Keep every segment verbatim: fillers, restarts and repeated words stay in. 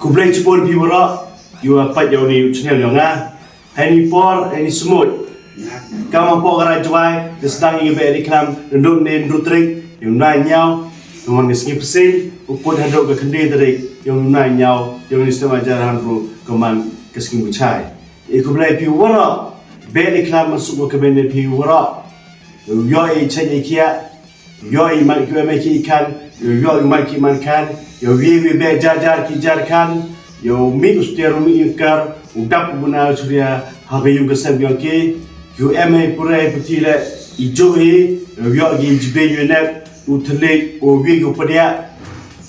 Khublei chibun phi waroh, yow peit yow ni u channel yong nga. Heini por, heini smut. Kam hapoh ka Ri Jowai, da sdang i ka Behdieñkhlam, nadooh ynne ynru tarik, yong u bnai ynñiaw, ka man ka sngi Pynsiñ, u put hadooh ka khyndai tarik, yong u bnai ynñiaw, yong ini snem ar hajar arphaw hynru, ka man ka sngi Muchai. I khublei phi waroh, Behdieñkhlam, man suk wa kmen phi waroh. Yow yoh i chait i khiah, yow yoh i man ki em i ki khan, yow yoh i man ki man khan, yow yoh i beh jar jar ki jar khan, yow mih u stiar u mih u kar, u dap u bnai u churia, ha ka yung ka sem yong ki, yow em i pura i puthi le, i jooh i, yow yoh ki jibe yow nep, u thylliej, u wi u padiah,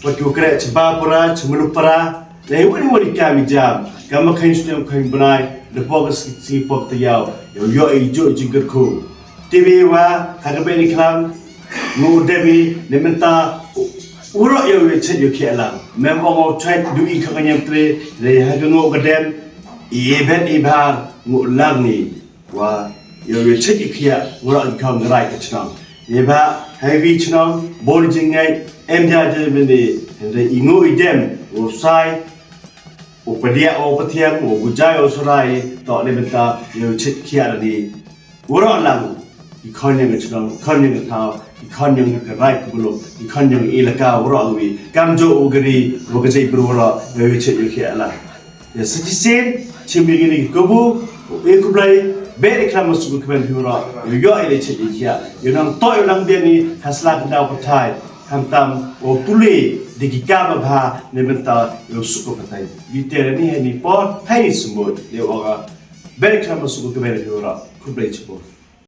wat ki u kreh chaba para, chmulu para, le wan wan i kam i jam, kam ma khan stem khan bnai, da pok ka sngi pok taïaw, yow yoh i jooh jingkyrkhu. Te wa, ha ka Behdieñkhlam, ngu u dep i, ne mynta, u, u roh yow yoh chait yow khiah lang. Mem ong u chait du i kha ka ñiam tre, ne ha ka ngu ka dem, i bet i bhar, ngu lang ni. Wa, yow yoh chait yow khiah, u roh i kham ngarai ka chnong. Ye ba, hei wi chnong, bor jingngeit, em ja je mene, hynre i ngu i dem, u sai, u padiah, u pathiam, u bujai, u surai, toh ne mynta, yow chait khiah ni. Waroh lang, i khon yong ka chnong, i khon yong ka thaw, i khon yong ka rai ka muluk, i khon yong i elaka, waroh wi, kam jooh u gari, wa ka jait bru waroh, yow chait yow khiah lang. Ya, sa chisien, chim yong ini ki kabu, u e khublei, Behdieñkhlam, man suk wa kmen phi waroh, yow yoh i le chait i khiah, yow nang toh yow nang biang i, ha sla ka daw pathai, khamtam, u pule, de ki kam babha, ne mynta, yow suk wa pathai. Wi te ni heini por, heini smut, yow ong a, Behdieñkhlam, man suk wa kmen phi waroh, khublei chibun.